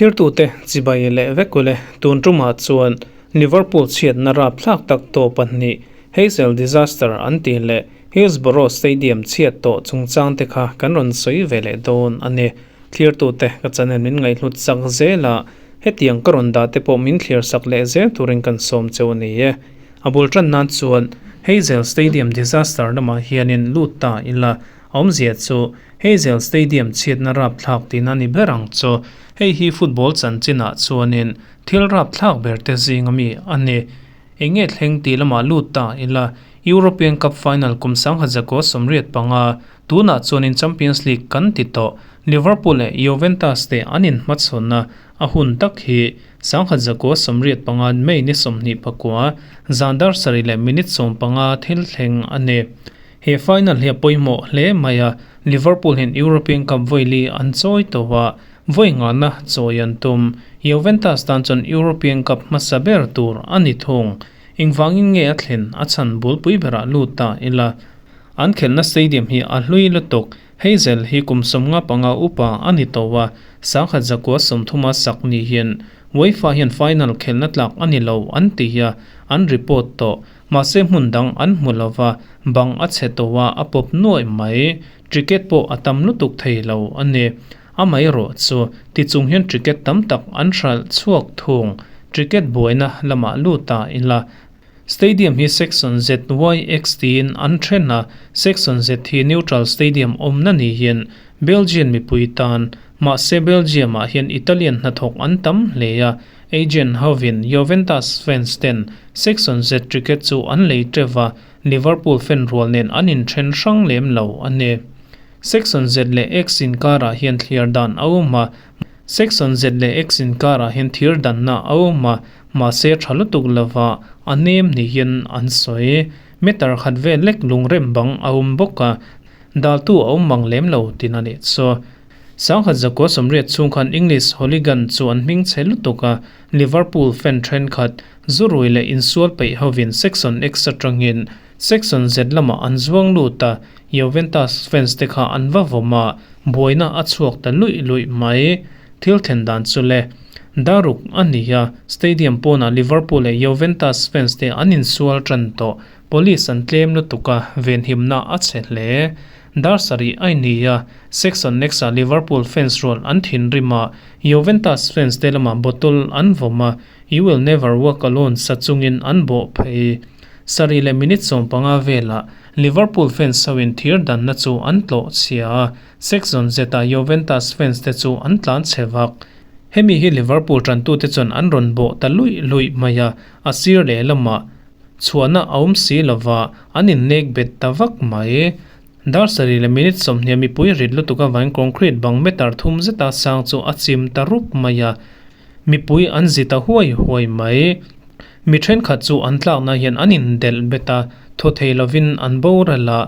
Thlirtute chibai leh vek ule, tun tumah chuan Liverpool chhiatna rapthlak tak tawh pahnih, Heysel Disaster an tih leh Hillsborough Stadium chhiat tawh chungchangte kha kan rawn sawi ve leh dawn a ni. Thlirtute ka channel min ngaihhlut sak zel a, hetiang ka rawn dah te pawh min thlir sak leh zel turin kan sawm cheu a ni e. A bul tan nan chuan Heysel Stadium Disaster lamah hianin lut ta ila, a awmzia chu Heysel Stadium chhiatna rapthlak tihna ni ber ang chu. Hei hi football chanchinah chuanin thil rapthlak ber te zinga mi a ni. Eng nge thleng tih lamah lut ta ila, European Cup final kum 1985, tunah chuanin Champions League kan ti tawh, Liverpool leh Juventus te an inhmachhawn a, a hun tak hi 1985 May ni 29, zan dar sarih leh minute 15 thil thleng a ni. He final hi a pawimawh hle mai a, Liverpool hian European Cup vawi li an chawi tawh a, vawi ngahna chawi an tum. Juventus tan chuan European Cup hmasa ber tur a ni thung. Engvangin nge a thlen a chhan bulpui berah lut ta ila? An khelhna stadium hi a hlui lutuk. Heysel hi kum 55 upa a ni tawh a, 1930 sak ni hian UEFA hian final khelhna tlak a ni lo an ti a, an report tawh. Mahse hmun dang an hmu lo va, bang a chhe tawh a, a pawp nuaih mai. Ticket pawh a tam lutuk thei lo a ni. Amaherawh chu, tichung hian ticket tam tak an hralh chhuak thung. Ticket buaina lamah lut ta ila. Stadium hi Section ZYX tiin an then a, Section Z hi neutral stadium awmna ni hian Belgian mipui tan, mahse Belgium-ah hian Italian hnathawk an tam hle a, agent hovin Juventus fans ten Section Z ticket chu an lei teuh va, Liverpool fan rual nen an inthen hrang lem lo a ni. Section Z leh X inkarah hian thliar dan a awm a, Section Z leh X inkarah hian thir danna a awm a, mahse tha lutuk lova a nem ni hian an sawi. Meter khat vel lek lungrem bang a awm bawk a, daltu a awm mang lem lo tin a nih chu. 1980 chhung khan English hooligan chu an hming chhe lutuk a, Liverpool fan thenkhat zurui leh insual peih hovin Section X atangin Section Z lamah an zuang lut a, Juventus fans te kha an va vawm a, buaina a chhuak ta luih luih mai. Thil thlen dan chu le. Daruk a ni a, stadium pawnah Liverpool leh Juventus fans te an insual tan tawh. Police an tlem lutuk a, venhimna a chhe hle. Dar sarih a ni a, Section X-ah Liverpool fans rual an thinrim a, Juventus fans te lamah bottle an vawm a, You will never walk alone sa chungin an bawh phei. Sarih leh minute 15 velah Liverpool fans hoin thir danna chu an tlawh chhia a, Section Z-ah Juventus fans te chu an tlan chhe vak. Hemi hi Liverpool tantute chuan an rawn bawh ta luih luih mai a, a sir lehlamah chhuahna a awm si lova an innek bet ta vak mai. Dar sarih leh minute 20 mipui rit lutuk avangin concrete bang meter thum zeta sang chu a chim ta rup mai a, mipui an zi ta huai huai mai. Mi thenkhat chu an tlakna hian an indelh bet a, thaw thei lovin an boral a,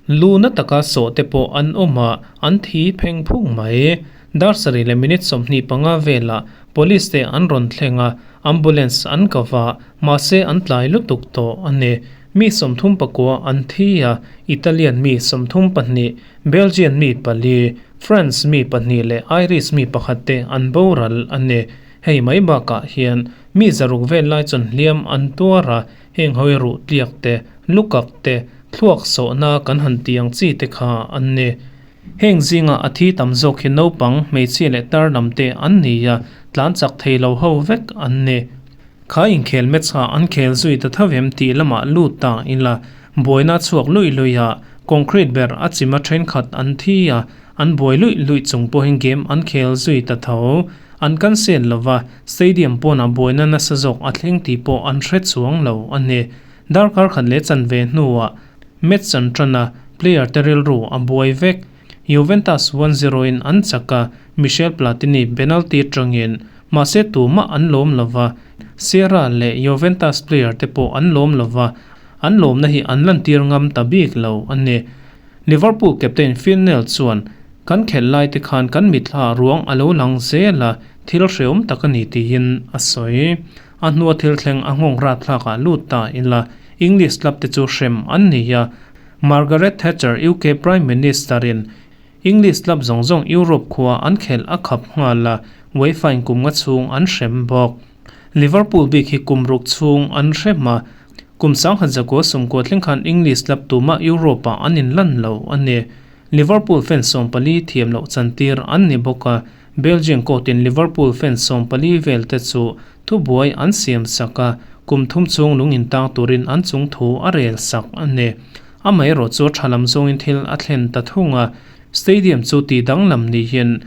lu na taka sawh te pawh an awm a, an thi pheng phung mai. Dar sarih leh minute 25 velah police te an rawn thleng a, ambulance an ko va, mahse an tlai lutuk tawh a ni. Mi 39 an thi a, Italian mi 32, Belgian mi pali, France mi pahnih leh Irish mi pakhat te an boral a ni. Hei mai bakah hian mi 600 vel lai chuan hliam an tuar a, heng hawi ruh tliak te, lukak te, thluak sawhna kan han ti ang chi te kha an ni. Heng zinga a thi tam zawk hi naupang, hmeichhia leh tar lam te an ni a, tlan chak thei lo ho vek an ni. Kha inkhel match kha an khel zui ta tho em tih lamah lut ta ila, buaina chhuak luih luih a, concrete ber a chima thenkhat an thi a, an buai luih luih chung pawhin game an khel zui ta tho. An cancel lova, stadium pawnah buaina nasa zawk a thleng tih pawh an hre chuang lo a ni. Darkar khat leh chanve hnuah match an tan a, player te rilru a buai vek. Juventus 1-0 in an chak a, Michel Platini penalty atangin mahse tumah an lawm lova, Sierra leh Juventus player te pawh an lawm lova, an lawmna hi an lantir ngam ta bik lo a ni. Liverpool captain Phil Neal chuan, Kan khelh lai te khan kan mithla ruang a lo lang zel a, thil hreawm tak a ni tiin a sawi. A hnua thil thleng a nghawng rat thlakah lut ta ila, English club te chu hrem an ni a, Margaret Thatcher UK Prime Minister in English club zawng zawng Europe khua an khelh a khap nghal a, UEFA in kum nga chhung an hrem bawk. Liverpool bik hi kum ruk chhung an hrem a, kum 1990 thleng khan English club tumah Europe-ah an inlan lo a ni. Liverpool fans 14 thiam loh chantir an ni bawk a, Belgian court-in Liverpool fans 14 vel te chu thubuai an siam sak a, kum thum chhung lung intang turin an chung thu a rel sak a ni. Amaherawh chu tha lam zawngin thil a thlen ta thung a, stadium chu tih danglam niin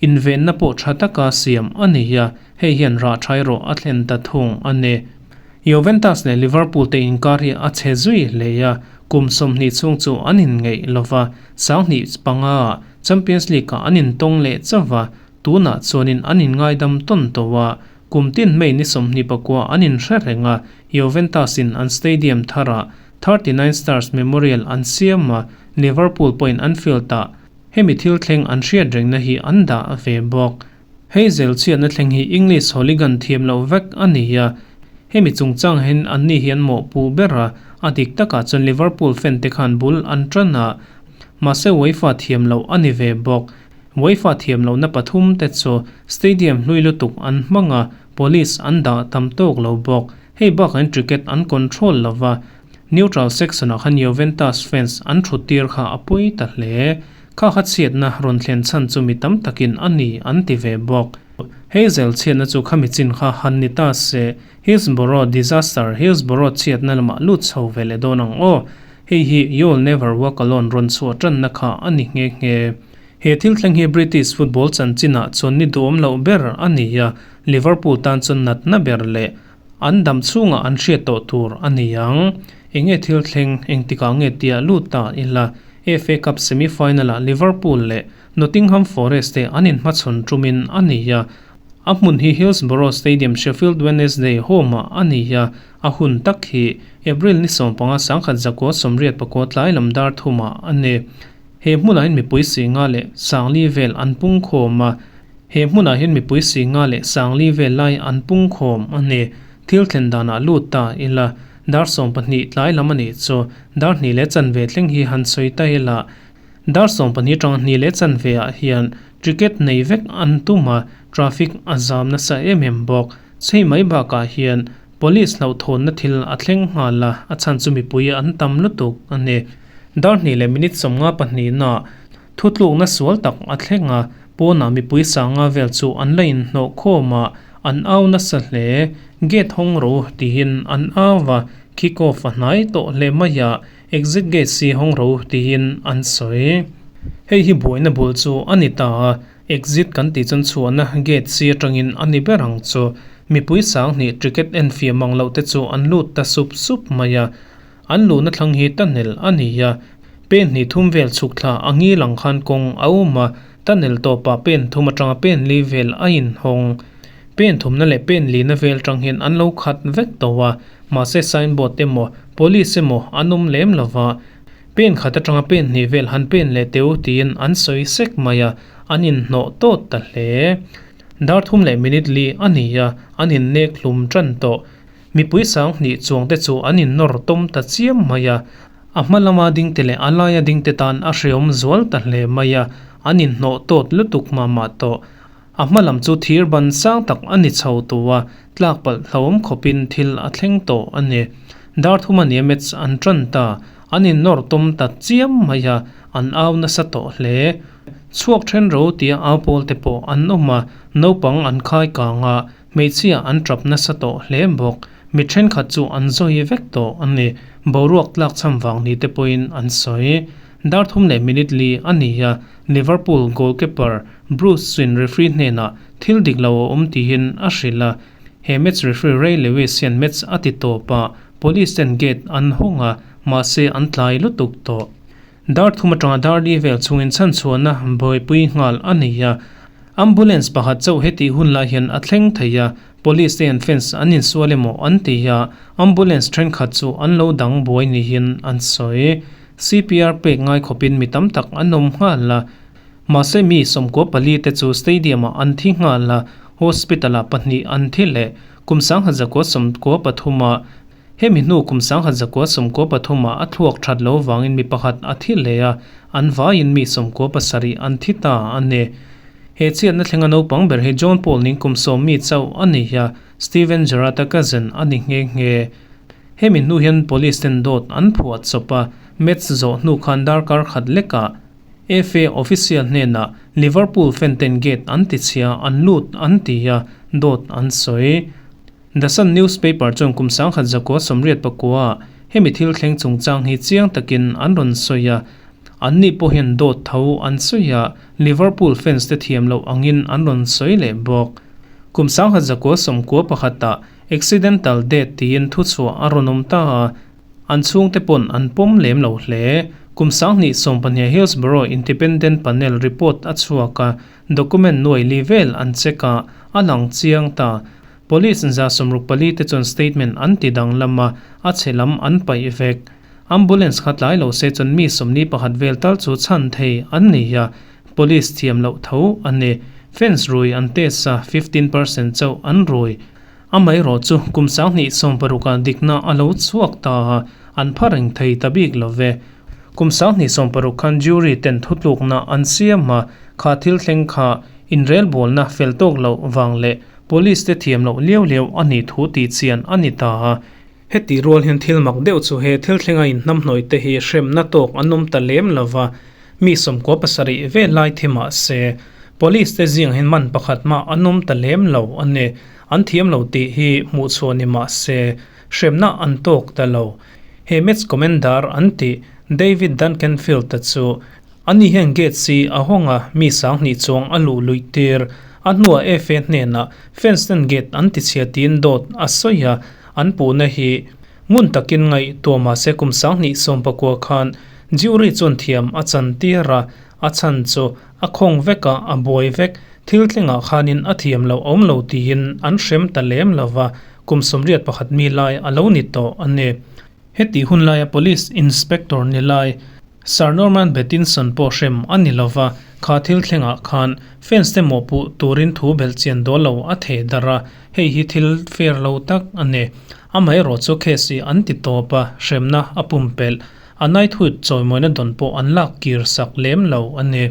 invenna pawh tha taka siam a ni a, hei hian rah tha erawh a thlen ta thung a ni. Juventus leh Liverpool te inkar hi a chhe zui hle a, kum 20 chhung chu an inngeih lova, 2005 ah Champions League ah an intawng leh chauh a, tunah chuanin an inngaidam tawn tawh a, kum tin May ni 29 an inhre reng a, Juventus in an stadium tharah 39 Stars Memorial an siam a, Liverpool pawhin Anfield ah hemi thil thleng an hriat rengna hi an dah ve bawk. Heysel chhiatna thleng hi English hooligan thiam loh vek a ni a, hemi chungchang hian anni hi an mawhpuh ber a, a dik takah chuan Liverpool fan te khan bul an tan a, mahse UEFA thiam loh a ni ve bawk. UEFA thiam lohna pathum te chu stadium hlui lutuk an hmang a, police an dah tam tawk lo bawk. Hei bakah hian ticket an control lo va, neutral section ah khan Juventus fans an thut tir kha a pawi ta hle. Kha kha chhiatna rawn thlen chhan chu mi tam takin a ni an ti ve bawk. Heysel chhiatna chu khami chin kha han ni ta se, Hillsborough disaster, Hillsborough chhiatna lamah lut chho ve leh dawn ang aw. Hei hi You'll Never Walk Alone rawn chhuah tanna kha a ni nghe nghe. He thil thleng hi British football chanchinah chuan ni duhawm loh ber a ni a, Liverpool tan chuan natna ber leh an dam chhungah an hriat tawh tur a ni ang. Enge thil thleng engtikah nge tia lut ta ila, FA Cup semi-final-ah Liverpool leh Nottingham Forest te an inhmachhawn tumin a ni a, a hmun hi Hillsborough Stadium Sheffield Wednesday home-ah a ni a, a hun tak hi April ni 15 1989 tlai lam dar thumah a ni. He hmunah hian mipui singa leh sangli vel an pung khawm a, he hmunah hian mipui singa leh sangli vel lai an pung khawm a ni. Thil thlen danah lut ta ila, dar 12 tlai lam a nih chu, dar hnih leh chanve thleng hi han sawi ta ila, dar 12 tang hnih leh chanve ah hian ticket nei vek an tum a, traffic a zam nasa em em bawk. Chhei mai bakah hian Police hlauhthawnna thil a thleng nghal a, a chhan chu mipui an tam lutuk a ni. Dar hnih leh minute 52 na thutlukna sual tak a thleng a, pawnah mipui sanga vel chu an la inhnawh khawm a, an au nasa hle. Gate hawng ro tihin an au a, kick off a hnai tawh hle mai a, exit gate si hawng ro tihin an sawi. Hei hi buaina bul chu a ni ta a, Exit kan tih chuan chhuahna gate si atangin a ni ber ang chu. Mipui 2000 ticket en fiah mang loh te chu an lut ta sup sup mai a. An luhna thlang hi tunnel a ni a. Pen hnih thum vel chhuk thla a ngil ang khan kawng a awm a. Tunnel tawpah pen thum atanga pen li vel a inhawng. Pen thumna leh pen lina vel tang hian an lo khat vek tawh a. Mahse signboard emaw police emaw an awm lem lova. Pen khat atanga pen hnih vel han pen leh teu tiin an sawi sek mai a, an inhnawh tawt ta hle. Dar thum leh minute li a ni a, an innek hlum tan tawh. Mipui 2000 chuang te chu an innawr tawm ta chiam mai a, a hma lama dingte leh a laia dingte tan a hreawm zual ta hle mai a, an inhnawh tawt lutuk mah mah tawh. A hma lam chu thir ban sang tak a ni chho tawh a, tlak palh hlauhawm khawpin thil a thleng tawh a ni. Dar thum a nia match an tan ta, an innawr tawm ta chiam mai a, an au nasa tawh hle. Chhuak then ro tia au pawl te pawh an awm a, naupang an khai kang a, hmeichhia an tap nasa tawh hle bawk. Mi thenkhat chu an zawi vek tawh a ni. Boruak tlak cham vang ni te pawhin an sawi. Dar thum leh minute li a ni a, Liverpool goalkeeper Bruce chuin referee hnenah thil dik lo a awm tihin a hrilh a, he match referee Ray Lewis hian match a ti tawp a, police ten gate an hawng a, mahse an tlai lutuk tawh. Dar thum atanga dar li vel chungin chhanchhuahna buaipui nghal a ni a, ambulance pakhat chauh heti hun lai hian a thleng thei a, police te hian fence an insual emaw an ti a, ambulance thenkhat chu an lo dang buai niin an sawi. CPR pek ngai khawpin mi tam tak an awm nghal a, mahse mi 94 te chu stadium-ah an thi nghal a, hospital-ah pahnih an thi leh. Kum 1993 ah hemi hnu kum 1993 ah a thluak that lo vangin mi pakhat a thi leh a, an vaiin mi 97 an thi ta a ni. He chhiatna thlenga naupang ber hi John Paul ning kum sawm mi chauh a ni a, Steven Gerrard-a cousin a ni nghe nghe. Hemi hnu hian police ten dawt an phuah chawp a, match zawh hnu khan darkar khat lekah FA official hnenah Liverpool fan ten gate an ti chhia an lut an ti a, dawt an sawi. The Sun newspaper chuan kum 1989 ah hemi thil thleng chungchang hi chiang takin an rawn sawi a, anni pawh hian dawt tho an sawi a, Liverpool fans te thiam loh angin an rawn sawi leh bawk. Kum 1991 ah accidental death tiin thuchhuah a rawn awm ta a, An chhungte pawn an pawm lem lo hle. Kum 2012 Hillsborough Independent Panel report a chhuak a, document nuai li vel an check a, a lang chiang ta. Police 64 te chuan statement an ti danglam a, a chhe lam an paih vek. Ambulance kha tlai lo se chuan mi 41 vel tal chu chhan thei an ni a, police thiam loh tho a ni. Fence rui an test a, 15% chauh an rui. Amaherawh chu kum 2016 ah dikna a lo chhuak ta a, an pha reng thei ta bik lo ve. Kum 2016 khan jury ten thutlukna an siam a, kha thil thleng kha inrelbawlna fel tawk loh vang leh police te thiam loh liau liau a nih thu tih chian a ni ta a. Heti rual hian thil mak deuh chu he thil thlenga inhnamhnawih te hi hremna tawk an awm ta lem lo va, Mi 97 vel lai thi mah se, Police te zing hian man pakhat mah an awm ta lem lo a ni. An thiam lo tih hi hmuh chhuah ni mah se, hremna an tawk ta lo. He match commander an tih David Duncanfield-a chu ani hian gate si a hawng a, mi 2000 chuang a luh luih tir. A hnuah FA hnenah fans ten gate an tichhia tiin dawt a sawi a, an puhna hi ngun takin ngaihtuah mah se kum 2019 khan Jury chuan thiam a chan tir a, a chhan chu a khawng vek a, a buai vek. Thil tlengah khanin a thiam loh awm lo tiin an hrem ta lem lo va, kum 81 mi lai a lo ni tawh a ni. Heti hun laia Police Inspector ni lai Sir Norman Bettinson pawh hrem a ni lo va, kha thil thlengah khan fence te mawhpuh turin thu belh chian dawl lo a theh darh a, hei hi thil fair lo tak a ni. Amaherawh chu case hi an ti tawp a, hremna a pumpelh. A knighthood chawimawina dawn pawh an lak kir sak lem lo a ni.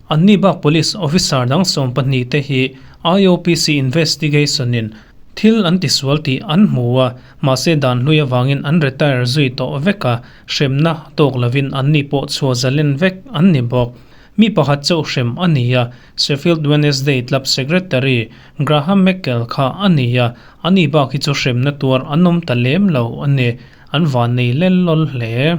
Anni bak police officer dang 12 te hi IOPC investigation in thil an tisual tih an hmu a, mahse dan hlui avangin an retire zui tawh vek a, hremna tawk lovin anni pawh chhuah zalen vek an ni bawk. Mi pakhat chauh hrem a ni a, Sheffield Wednesday club secretary Graham Meckel kha a ni a, ani bak hi chu hremna tuar an awm ta lem lo a ni. An van nei lel lawl hle.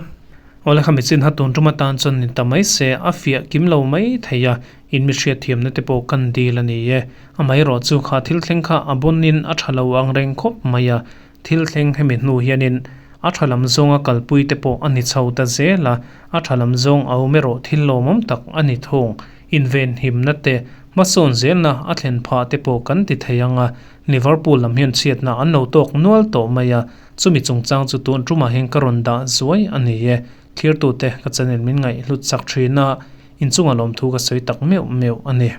Awle kha michin ha tun tum atan chuan ni ta mai se, a fiah kim lo mai thei a, in mi hriat thiamna te pawh kan dil a ni e. Amaherawh chu kha thil thleng kha a bawnin a tha lo ang reng khawp mai a, thil thleng hemi hnu hianin a tha lam zawnga kalpui te pawh a ni chho ta zel a, a tha lam zawng a awm erawh thil lawmawm tak a ni thung. Invenhimna te, hmasawn zelna a thlen phah te pawh kan ti thei ang a, Liverpool lam hian chhiatna an lo tawk nual tawh mai a, Chumi chungchang chu tun tumah hian ka rawn dah zuai a ni e. Thirtute ka channel min ngaihhlut chak thin a, inchunga lawmthu ka sawi tak meuh meuh a ni.